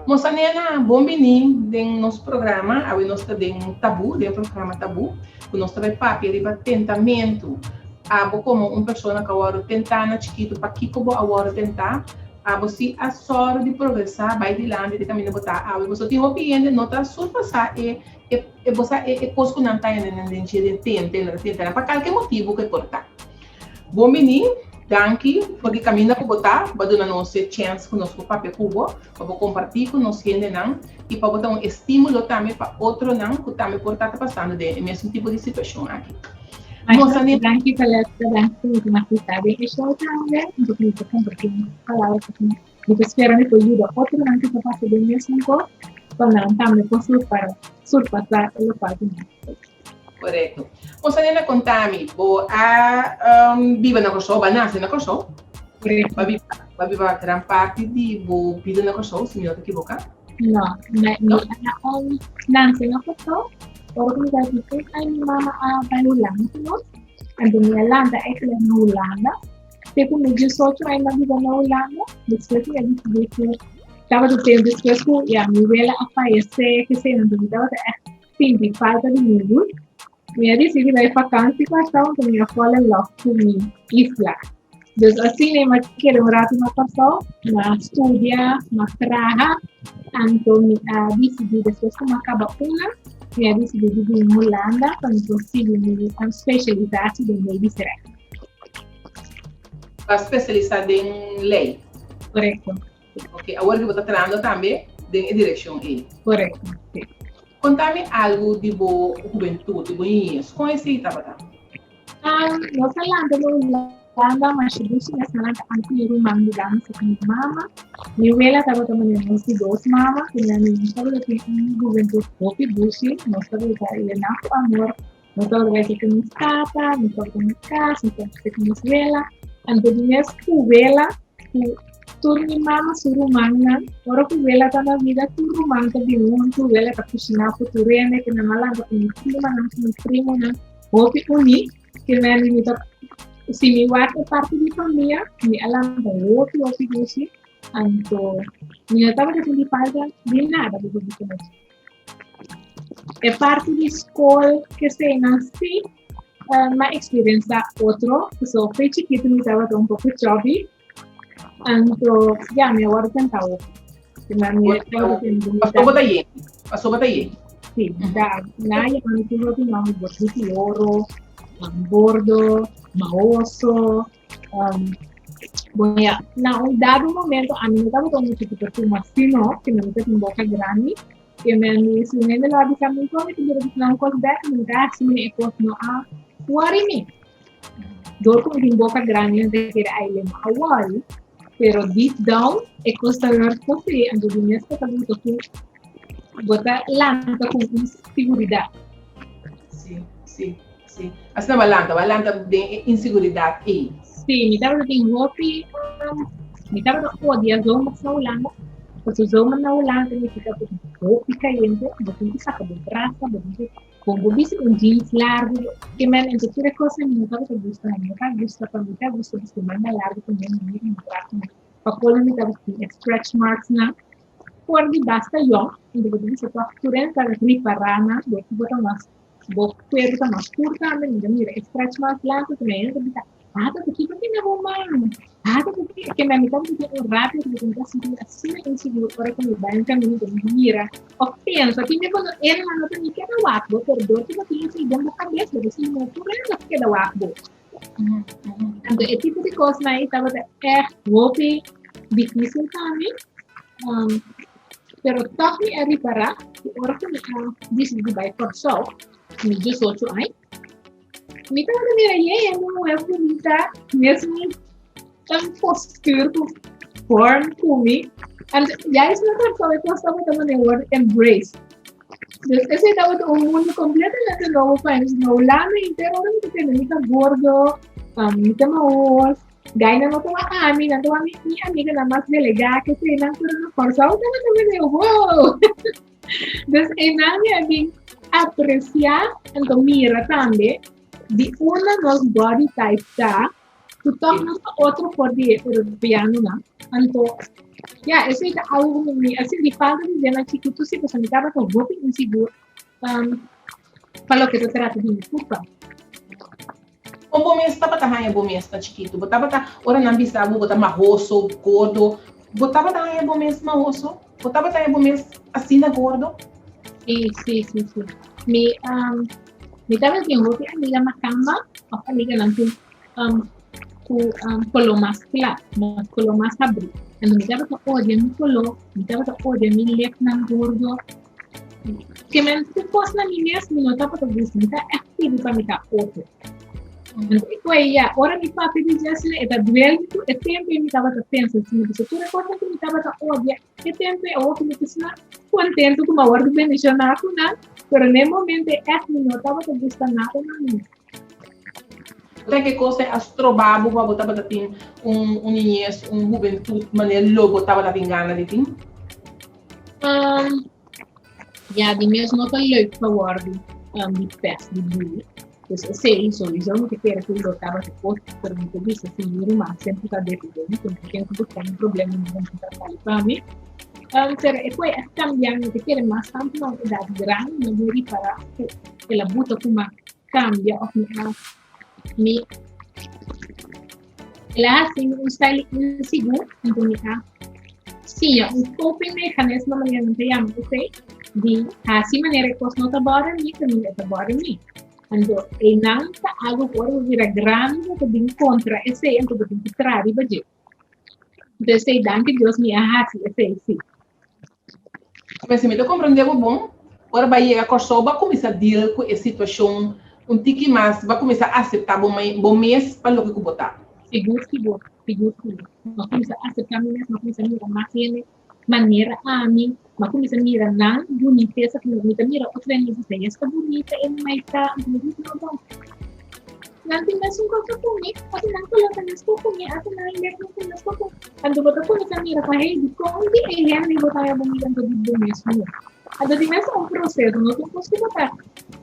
Mosa Nena, bon bini den nos programa. Awe nos ta den Tabú, den programa Tabú, ku nos ta bai papia riba tentamentu. Abo komo un persona ku a wòrdu tentá na chikitu, pakiko bo a wòrdu tentá? Abo si a sòru di progresá bai dilanti di kaminda bo ta awe. Boso tin hopi hende no ta surpasá e e e bo sa e e kos ku nan ta hende nan den dje den tente, nan ta tenta nan pa kalke motibu ku e por ta. Bon bini, danki for di kaminda ku bo ta, bo a duna nos e chèns ku nos por papia ku bo, pa bo kompartí ku nos hendenan i pa bo ta un estímulo tambe pa otronan ku tambe por ta ta pasando den e mesun tipo di situashon aki. Mosa ni. Danki Celeste, danki ku mi ta masita den e show tambe, anto ku mi ta kompartí mi palabra ku mi. Mi ta spera mi por yuda otronan ku ta pasa den mesun kos pa nan tambe por surpasá e lokual ku nan ta pasa. Korekto. Mosa Nena konta mi, bo a biba na Kòrsou, bo a nase na Kòrsou? Korekto. Bo a biba, bo a biba gran parti di bo bida na Kòrsou, si mi no ta kiboká? No, mi a nase na Kòrsou, ora ku mi tabata tin seis aña mi mama a bai Hulanda ku nos, anto mi a lanta èkele na Hulanda, te ku mi diesocho aña mi a biba na Hulanda, despues mi a disidí ku tabata tempu despues ku ya mi wela a fayesé kesei, anto mi tabata ègt sinti falta di mi rut, mi a disidí bai fakansi Kòrsou, anto mi a fall in love ku mi isla. Dus asina mi a keda un ratu na Kòrsou, mi a studia, mi a traha, anto mi a disidí despues ku mi a kaba una, mi a disidí di bin Hulanda pa mi por sigui mi spesialisasi den medisch recht. Pa spesialisá den lei? Korekto. Ok, awor ku bo ta trahando tambe den e direkshon ei? Korekto, si. Konta mi algu di bo hubentut, di bo niñes. Kon esei tabata? Nos a lanta na Hulanda, masha dushi nos a lanta antes mi ruman di dansa ku mi mama. Mi wela tabata manera nos di dos mama, ku mi nos tabata tin un hubentut hopi dushi, nos tabata yená ku amor, nos tabata bai ku nos tata, nos tabata na kas, nos tabata ku nos wela. Anto di mes ku wela ku tur mi mama su rumannan, ora ku wela ta na vida tur ruman ta bin huntu, wela ta kushiná ku tur hende, ku nan a lanta ku mi primanan, ku mi primonan. Hopi uní, ke men mi ta, si mi wak e parti di famia, mi a lanta hopi hopi dushi, anto mi no tabata sinti falta di nada bo por bisa nos. E parti di skol keseinan si, mi a eksperensa otro, pasobra fe chikitu mi tabata un poko chubby, anto ya mi a wòrdu tenta hopi. Pasobra bo ta yen. Pasobra bo ta yen. Sí, da, na ya mi tin hopi nòmber, Bordito di Oro, Gordo, Maoso, um, bon ya, na un dado momento a mi no tabata un mucha ku ta tuma sino, ke mi no ta tin boka grandi, ke mi mi si un hende lo a bisa mi un mi ta dura bisa un kos bèk, mi no ta hasi mi e kos no a worry mi. Dor ku mi tin boka grandi, mi ta kere ai le no a worry, Pero deep down e kos ta hurt bo sí, anto di mes ku ta gusta ku bo ta lanta ku un siguridat. Sí, sí, sí. Asina bo a lanta, bo a lanta den e inseguridat ei. Sí, mi tabata tin hopi, mi tabata odia zomer na Hulanda, pasobra zomer na Hulanda ta nifiká ku hopi kayente, bo tin ku saka bo brasa, bo tin ku Con bo bisti un jeans largo, ke men ento tur e cosnan mi no tabata gusta, mi no ta gusta pa mi ta gusta bisti manga largo ku mi mi mi brazo mi pa kola mi tabata tin e stretch marks nan for di basta yong ento bo ta bisa toch tur e ta ripara nan bo bo ta mas bo cuerpo ta mas pur tambe mi ta mira e stretch marks blanco ku mi ta bisa ata ta kiko tin na bo man. Ata ku ke mi tabata tin un rabia ku mi ta sinti asina inseguro ora ku mi bai un kaminda ku mi mira òf pensa tin bes cuando e nan no ta ni keda wak bo pero dor ku bo tin esei den bo kabes bo ta sinti ku tur hende ta keda wak bo. Anto e tipo di kosnan ei tabata ègt hopi difísil pa mi pero tòg mi a ripará ku ora ku mi a disidí bai Kòrsou mi diesocho aña. Mi tabata mira yey e muhé bunita, mesmo tan postuur ku vorm ku mi. And juist na Kòrsou e kos tabata manera wòrdu embrace. Dus esei tabata un mundu kompletamente nobo pa mi. Na Hulanda henter ora mi ta tende mi ta gordo, mi ta mahos, Gainan no ta wak ami, nan ta wak mi, mi amiganan mas delegá ke eseinan, pero na Kòrsou tabata manera wow. Dus einan mi a bin apresiá anto mira tambe di unda nos body type ta, ku tòg nos ta otro for di e europeanonan. Anto, ya, esei ta algu ku mi a sinti falta di den na chikitu si, pasobra mi tabata hopi insigur um, pa loke ta trata di mi kurpa. Kon bo mes tabata haña bo mes na chikitu? Bo tabata, ora nan bisa bo, bo ta mahoso, gordo, bo tabata haña bo mes mahoso? Bo tabata haña bo mes asina gordo? Sí, sí, sí, sí. Mi, um, mi tabatin hopi amiga makamba, of amiganan ku, um, ku um, koló mas kla, mas koló mas habrí. Anto mi tabata odia mi koló, mi tabata odia mi lepnan gordo. Ke men tur kos na mi mes mi no tabata gusta, mi ta ègt pidi pa mi ta otro. Anto e koe ya, ora mi papia di Jesslyn e ta duel mi ku e tempu ei mi tabata pensa asina, pasobra tur e kosnan ku mi tabata odia e tempu ei awor ku mi ta asina kontentu ku mi a wòrdu bendishoná ku nan, pero na e momento ei ègt mi no tabata gusta nada na mi mes. Ora ke kos ei a stroba bo pa bo tabata tin un un niñes, un hubentut manera lo bo tabata tin gana di tin? Um, ja, di mes no ta leuk pa wordu um, di pest, di bully. Dus esei sowieso mi ta kere ku lo tabata otro, pero mi ta bisa si mi ruman semper ta defendé mi, ku no ken ku busca mi problema mi no ta sali pa mi. Um, pero e koe a cambia, mi ta kere mas tantu na un edad grandi, mi a ripará ku el a buta ku mi a cambia of mi a mi el a hasi mi un style insigur, anto mi a siña un coping mechanismo manera nan ta yama esei, di hasi manera e kos no ta bother mi, kaminda e ta bother mi. Anto einan ta algo ku ora bo bira grandi bo ta bin kontra esei, anto bo tin ku traha riba dje. Anto esei danki Dios mi a hasi esei si. Pero si mi ta comprende bo bon, ora bo a yega Kòrsou bo a kuminsá deal ku e situashon un tiki mas, bo a kuminsá aseptá bo bo mes pa loke ku bo ta. Sigur sigur, sigur sigur. Mi a kuminsá aseptá mi mes, mi a kuminsá mira mas hende manera ami, mi a kuminsá mira nan bunitesa ku mi ta mira otro hende mi bisa es ta bunita e mai ta, anto mi bisa no bon. Nan tin mesun cosa ku mi, ata nan color ta mescos ku mi, ata nan lek ta mescos ku mi. Anto bo ta cuminsa mira pa hey, dicon di e hende bo ta haya bonita anto di bo mes no. Anto di mes ta un proceso, no ta un cos cu bo ta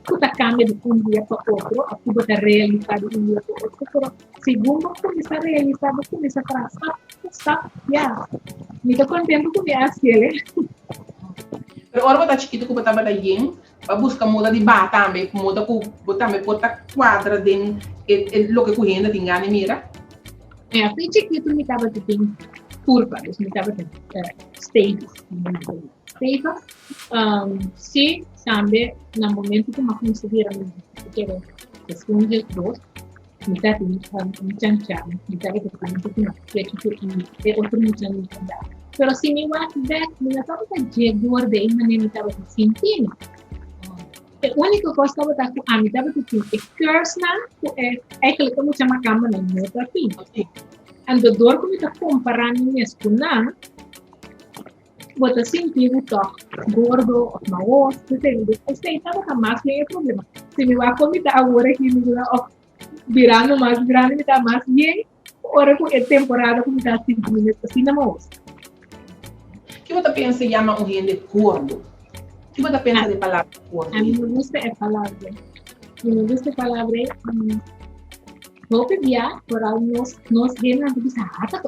cu ta cambia di un dia pa otro of cu bo ta realisa di un dia pa otro, pero segun bo cuminsa realisa, bo cuminsa traha stap pa stap, ya. Mi ta contento cu mi a haciel e. Pero ora bo ta chikito cu bo tabata yen, Bo a buska moda di baha tambe, moda ku bo tambe por ta kuadra den e e loke ku hende tin gana di mira? Mi a fin chikitu mi tabata tin kurpa, dus mi tabata stevig. Stevig. Um, sí, tambe na momento ku mi a kuminsá bira mi kere despues di dos, mi ta tin un chancha, mi tabata tin un poco mas pecho ku e otro mucha mi ta da. Pero si mi wak bek, mi no tabata dje gorda e manera mi tabata sinti mi. E úniko kos tabata ku ami tabata tin e curves-nan ku e eigenlijk e mucha makambanan no ta tin. Anto dor ku mi ta kompará mi mes ku nan, Bo ta sinti bo tòg gordo òf mahos, esei, esei tabata mas bien e problema. Si mi wak kon mi ta awor aki, mi ta òf birando mas grandi, mi ta mas bien ora ku e temporada ku mi ta sinti mi mes asina mahos. Ki bo ta pensa yama un hende gordo? Ki bo ta pensa di e palabra gordo? A mi no gusta e palabra. Mi no gusta e palabra ei. Hopi bia, foral nos, nos hendenan ta bisa, ah, ta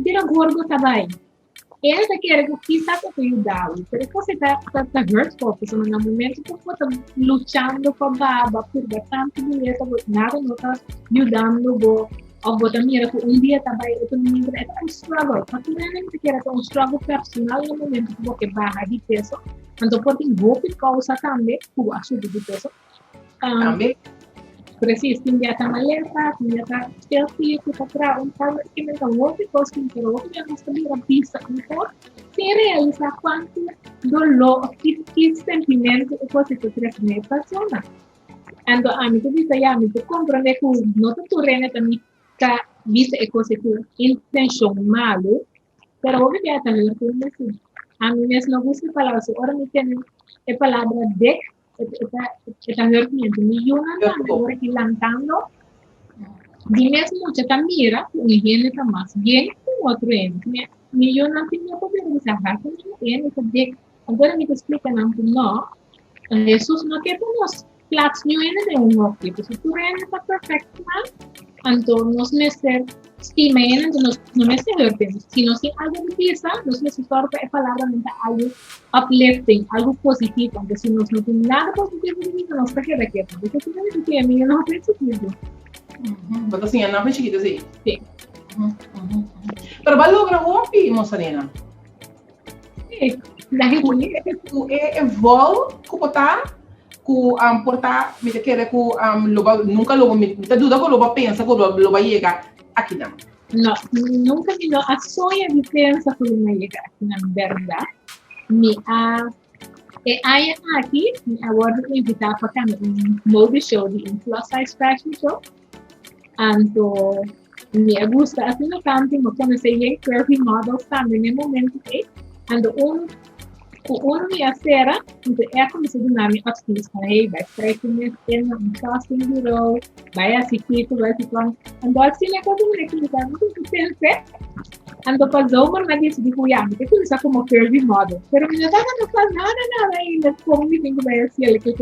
bira gordo ta bai. El ta kere ku kisas e ta yuda bo, pero e kos ei ta ta ta hurtful, pasobra na momento ku bo ta luchando pa baba, purba tantu dieta, bo nada no ta yudando bo, òf bo ta mira ku un dia ta bai otro dia, e ta un struggle. Pa tur hende mi ta kere ta un struggle personal na momento ku bo ke baha di peso, anto por tin hopi kousa tambe ku bo a subi di peso. Tambe. Precies, tin dia ta malesa, tin dia ta speel ku ta traha un tal que men ta hopi kos tin, pero hopi dia nos ta bira bisa un kos sin realisá kuantu doló of ki ki sentimento e kos ta trese na e persona. Anto ami ta bisa ya, mi ta komprondé ku no ta tur hende ta mi ta bisa e kos ei ku intenshon malu, pero hopi bia ta hurti hende si. Ami mes no gusta e palabra, so ora mi tene e palabra dik, e ta e ta hurt mi. Anto mi yunan tambe ora ki lantando, di mes mucha ta mira ku un hende ta mas bien ku un otro hende. Mi yunan tin no por bisa, ha, ku mi hende ta dik. Anto mi ta splika nan ku no, Hesus no ke pa nos plats niun hende den un hokje, pasobra tur hende ta perfecto nan, anto nos mester stima hende, anto nos no mester hurt hende. Si nos tin algu di bisa, nos mester sòru pa e palabranan ta algu uplifting, algu positivo. Anto si nos no tin nada positivo di bisa, nos ta keda ketu. Anto asina mi ta siña mi yunan hopi chikitu. Bo ta siña nan hopi chikitu, si? Si. Pero bo a logra hopi, Mosanina. Ku e evol ku bo ta ku por ta mi ta kere ku lo bo nunka lo bo mi ta duda ku lo bo pensa ku lo bo yega akinan. No, nunka mi no a soña di pensa ku lo mi a yega akinan bèrdat. Mi a e aña aki mi a wòrdu invitá pa kambia un mode show di un plus size fashion show. Anto mi a gusta asina tanto, mi a conoce yen curvy models tambe n'e momento ei. Anto un cu un mi a cera, anto e a cuminsa duna mi advies van hey, bai spreek cu mes na un casting bureau, bai haci kiko, bai haci cuan. Anto asina e cosa mi a cuminsa, mi cuminsa pense, anto pa zomer mi a dicidi cu ya, mi ta cuminsa como curvy model. Pero mi no tabata sa nada nada ainda con mi tin cu bai haci el ke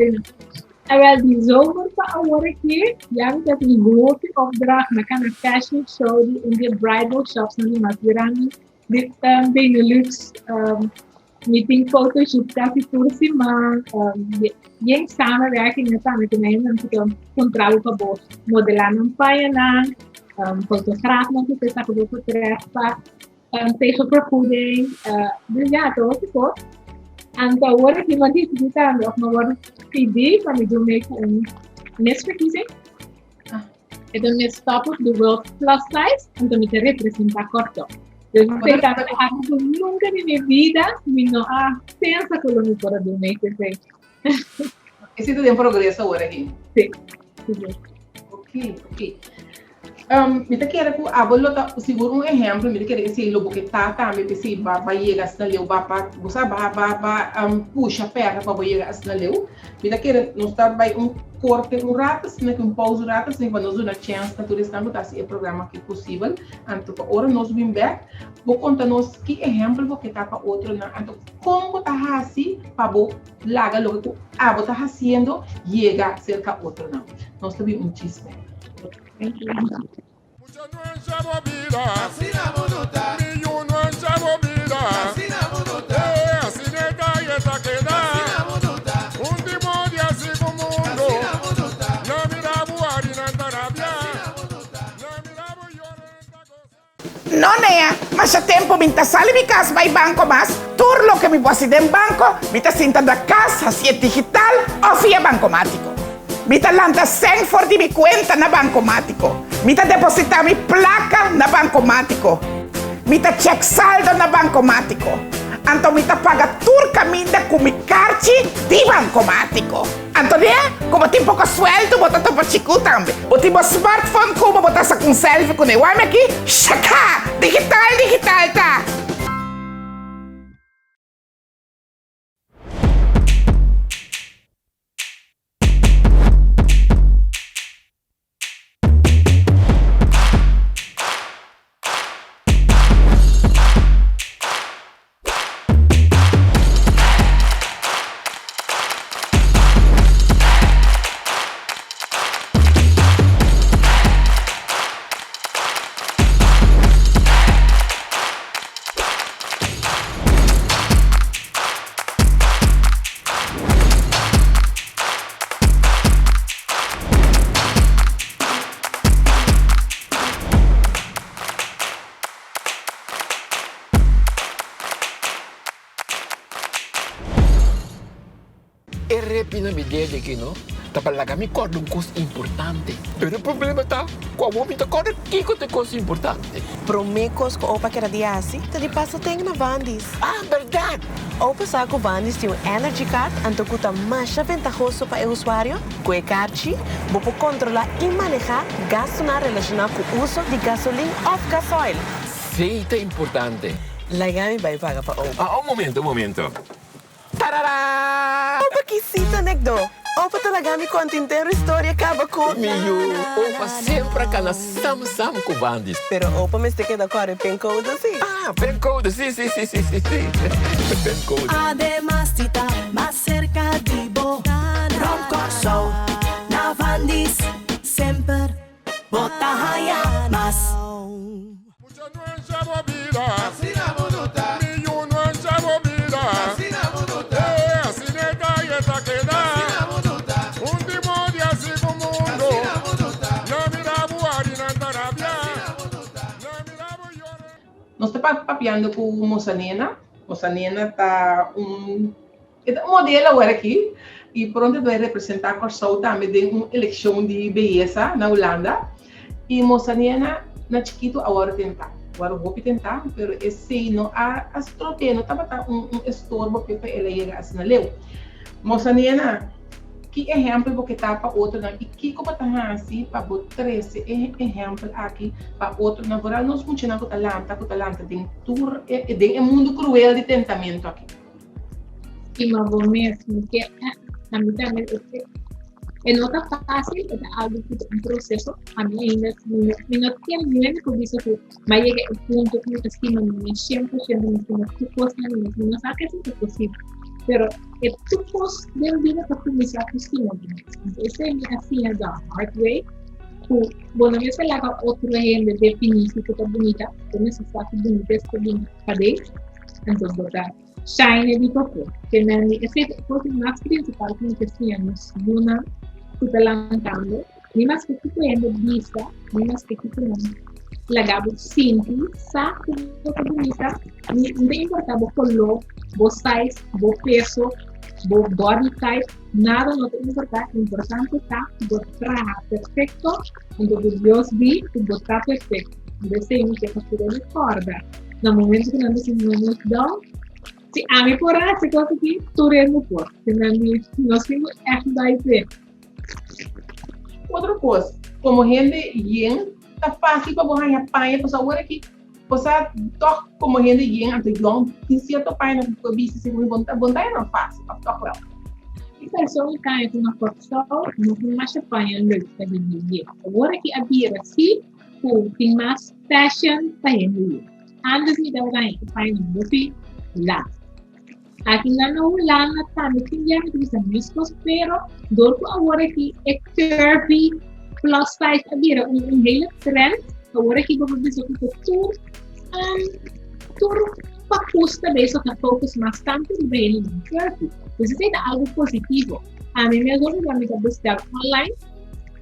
Awel di zomer pa awor aki ya mi ta tin hopi opdracht. Mi a kana fashion show di un di e bridal shops nan di mas grandi di Benelux. Mi tin photoshoot kasi tur siman. Yen samenwerking tambe ku nan ku ta puntra bo pa bo modelá nan pañanan, fotograafnan ku ta saka bo portret pa tegen vergoeding. Dus ja, ta hopi kos. Anto awor aki mi a disidí tambe of mi a wòrdu pidí pa mi dun mee ku un misverkiezing. Ah. E ta Miss Top of the World Plus Size, anto mi ta representá Kòrsou. Dus mi ta tambe algu ku nunka di mi vida mi no a pensa ku lo mi por a dun mee ku esei. Esei ta den progreso awor aki? Sí. Ok, ok. Mi ta kere ku abo lo ta sigur un ehèmpel, mi ta kere esei lo bo ke ta tambe p'esei ba ba yega asina leu, ba ba bo sa ba ba ba pusha pèrdè pa bo yega asina leu. Mi ta kere nos ta bai un korte un rato asina ki un pousa un rato asina pa nos duna chèns na tur esnan ku ta hasi e programa aki posibel. Anto pa ora nos bin bèk bo konta nos ki ehèmpel bo ke ta pa otronan, anto kon bo ta hasi pa bo Laga loke ku abo ta hasiendo yega serka otronan. Nos ta bin un chisme. No nea, masha tempu mi n'ta sali mi kas bai banko mas, tur loke mi por hasi den banko, mi ta sinta na kas hasié digital òf via bankomátiko. Mi ta lanta sèn for di mi kuenta na bankomátiko, mi ta depositá mi plaka na bankomátiko, mi ta chèk saldo na bankomátiko, anto mi ta paga tur kaminda ku mi karchi di bankomátiko. Antonia, ku bo tin poko sueldo bo ta topa chiku tambe. Bo tin bo smartphone ku bo, bo ta saka un selfie kuné. Wak mi aki? Shaka! Digital, digital ta! E repi na mi dede aki no. Ta pa laga mi kòrda un kos importante. Pero e problema ta ku awor mi ta kòrda kiko ta e kos importante. Promé kos ku Opa keda di hasi ta di pasa ten na Vandy's. Ah, bèrdat! Opa sa ku Vandy's tin un Energy Card anto ku ta masha ventahoso pa e usuario. Ku e karchi, bo por kontrolá i manehá gastunan relashoná ku uso di gasolin òf gasoil. Sí, ta importante. Laga mi bai paga pa Opa. Ah, un momento, un momento. Tarara! Opa kisita nekdo. Opa ta laga mi konta intero historia kaba ku. Mi yu, opa semper a kana sam sam ku Bandis. Pero opa mester keda kòrda e pincode si. Ah, pincode, si, si, si, si, si, si. Pincode. Ademas di ta mas serka di bo, Rònt Kòrsou, na Vandis, semper bo ta haña mas. Nos ta papiando ku Mosanena. Mosanena ta un e ta un modelo awor aki i pronto e ta bai representá Kòrsou tambe den un elekshon di beyesa na Hulanda. I Mosanena na chikitu awor tentá, awor hopi tentá, pero esei no a a strob'é, no tabata un un estorbo p'e pa el a yega asina leu. Mosanena, ki ehèmpel bo ke ta pa otronan i kiko bo ta hasi pa bo trese e ehèmpel aki pa otronan, foral nos muchanan ku ta lanta, ku ta lanta den tur e den e mundu kruel di tentamentu aki? Stima bo mes, mi ke ami tambe e no ta fácil, e ta algo ku ta un proseso, ami ainda mi no tin nuebe ku bisa ku mi a yega e punto ku mi ta stima mi mes 100%, mi stima tur kos na mi mes, mi no sa ke si ta posibel, pero e tur kos den bida ta kuminsá ku stima bo mes, anto esei mi a siña the hard way ku bo no mester laga otro hende definí kiko ta bunita, bo mester sa ku bunita es ta bin paden, anto bo ta Shine di pafó. Ke men mi esei ta e kos mas prinsipal ku mi ke siña nos yunan ku ta lantando. Ni maske kiko hende bisa, ni maske kiko nan laga bo sinti, sa ku bo ta bunita, ni no ta importa bo koló, bo size, bo peso, bo body type, nada no ta importa. Importante ta ku bo traha perfekto, anto ku Dios di ku bo ta perfekto. Anto esei mi ke pa tur hende kòrda. Na momento ku nan ta sinti nan mes down, si ami por hasi kos aki, tur hende por. Te nan di, nos tin ku ègt bai p'e. Otro kos, komo hende yen, ta fásil pa bo haña paña, pasobra awor aki bo sa tòg komo hende yen anto yòn tin sierto pañanan ku bo por bisti segun bo ta, bo no ta haña nan fásil, òf tòg wèl? E persona ku haña ku na Kòrsou no tin masha paña leuk pa hende yen. Awor aki a bira si ku tin mas fashion pa hende yu. Antes mi tabata haña e pañanan hopi lat. Aki nan na Hulanda tambe tin biaha mi ta bisa meskos, pero dor ku awor aki e curvy plus size a bira un, un hele trend, awor aki bo por bisa ku ta tur um, tur pakus ta bezig ta focus mas tantu riba hendenan curvy. Dus esei ta algo positivo. Ami mes hopi bia mi ta bestel online,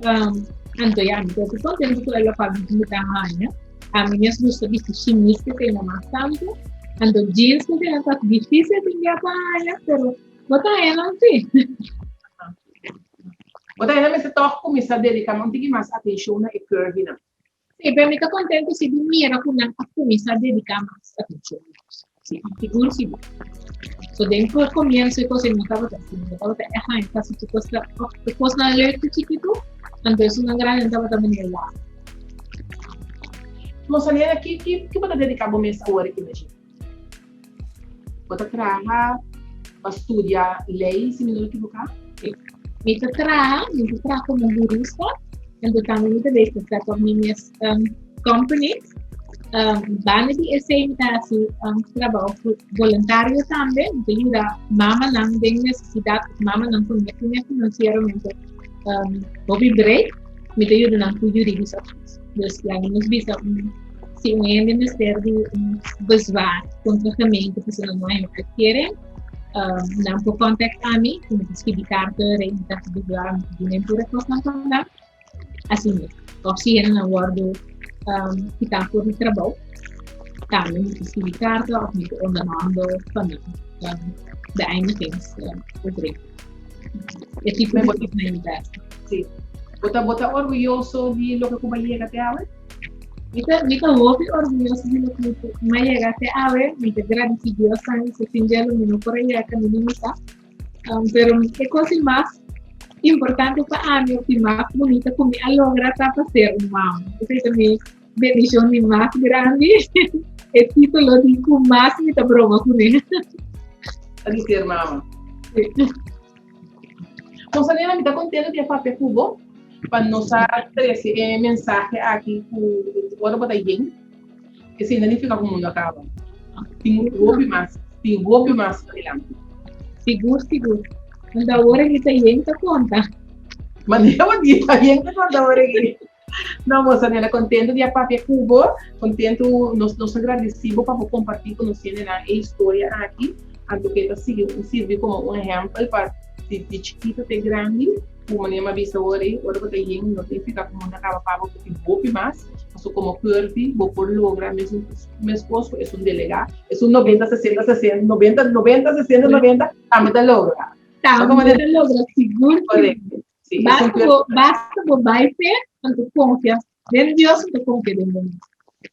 Um, anto ya, mi ta contento ku e local mi ta haña. Ami mes gusta bisti shimis ke tenga mas tantu. Anto jeans ke tenga ta difícil tin dia pa haña, pero bo ta haña nan sí. Bo ta haña mester tòg kuminsá dediká un tiki mas atenshon na e curvy nan. Sí, pero mi ta contento si di mira ku nan a kuminsá dediká mas atenshon na nos. Sí, sigur sigur. So den por comienzo e cosa no tabata así, no tabata echt haña casi tur kos ta, of e kosnan leuk te chikitu, anto esunnan grandi no tabata manera wak. Mosaliana, ki ki ki bo ta dediká bo mes awor aki na dje? Bo ta traha pa studia lei, si mi no ekivoká? Sí. Mi ta traha, mi ta traha komo hurista, anto tambe mi ta bezig ta set up mi mes um, company. Um, banda di esei mi ta hasi um, trabou voluntario tambe, mi ta yuda mamanan den nesesidat, mamanan ku no tin finansieramente um, hopi break, mi ta yuda nan ku juridisch advies. Dus laga nos bisa un si un hende mester di un bezwaar kontra gemeente pasobra nan no haña uitkering, um, nan por contact ami, ku mi ta skibi karta, reïntegratie bezwaar, mi ta duna tur e kosnan pa nan. Asina mes. Òf si hendenan wòrdu um, kitá for di trabou, tambe mi ta skibi karta òf mi ta onderhandel pa nan um, beëindigings um, overeenkomst. E tipo di kosnan ta. Sí. Bo ta, bo ta orguyoso di loke ku bo a yega te awe? Mi ta, mi ta hopi orguyoso di loke mi a yega te awe. Mi ta gradisí Dios tambe, si sin dje lo mi no por a yega kaminda mi ta. Um, pero e kos di mas importante pa ami, of di mas bunita ku mi a logra ta pa ser un mama. Esei ta mi bendishon di mas grandi. E título di ku mas mi ta broma kuné. Ta di ser mama. Sí. Rosalena, mi ta contento di a papia cu bo pa nos a trece e mensahe aki cu ora bo ta yen, esei no nifica cu mundo a caba. Tin hopi mas, tin hopi mas padilanti. Sigur, sigur. Want awor aki ta yen ta conta. Manera bo di ta yen ta conta awor aki. No, Rosalena, contento di a papia cu bo, contento, nos nos ta gradeci bo pa bo comparti cu nos hendenan e historia aki, anto cu e ta sigui sirbi como un ehempel pa di di chikito te grandi, cu manera mi a bisa awor ei, ora bo ta yen no ta nifica cu mundo a caba pa bo, bo tin hopi mas, pasobra como Curvy bo por logra mesun mescos cu esun delega, esun noventa, sesenta, sesenta, noventa, noventa, sesenta, noventa, tambe ta logra. Tambe ta logra, sigur. Correcto. Sí, basta bo, basta bo bai fe, anto confia den Dios, anto confia den bo mes.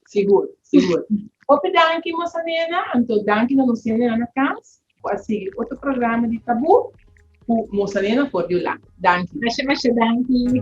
Sigur, sigur. Hopi danki, Mosa Nena, anto danki na nos hende na kas, ku a sigui otro programa di Tabú ku Mosa Nena for di Hulanda. Danki. Masha, masha danki.